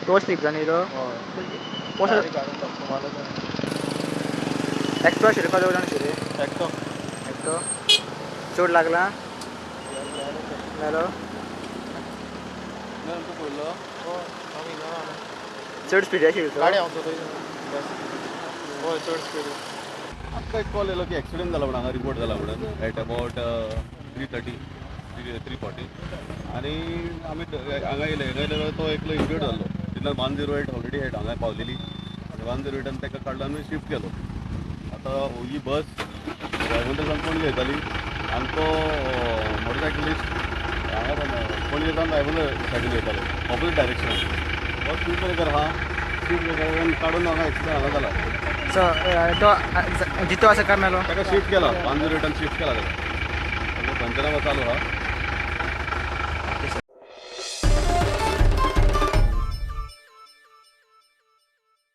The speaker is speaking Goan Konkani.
तो स्लीप जालो न्ही तो? हय. पोस्ट एकटो आशिल्लो का दोग जाण आशिल्ले? एकटो. एकटो. चड लागला? मेलो? तूं पळयलो? चड स्पीड आशिल्लो तो? गाडी हांव चलयता. बस, हय, चड स्पीड. आमकां एक कॉल येयलो की एक्सिडंट जाला म्हणून, हांगा रिपोर्ट जाला म्हणून एट अबावट 3:30, 3:40. आनी आमी हांगा येयले. हांगा येयले तो एकलो इंजर्ड जाल्लो. तितल्यान 108 ऑलरेडी एट हांगा पावलेली आनी 108आन ताका काडलो आनी शिफ्ट केलो. आतां ही बस रायबंदर सावन पणजे येताली आनी तो मोटरसायकलिस्ट हांगा पणजे सावन रायबंदर सायडीन वयतालो, ऑपोजीट डायरेक्शनान. हो स्पीड ब्रेकर आहा, स्पीड ब्रेकर काडून हांगा एक्सिडंट हांगा जाला. सो तो जितो आसा काय मेलो? ताका शिफ्ट केला, 108आन शिफ्ट केला ताका. पंचनामा चालू आहा.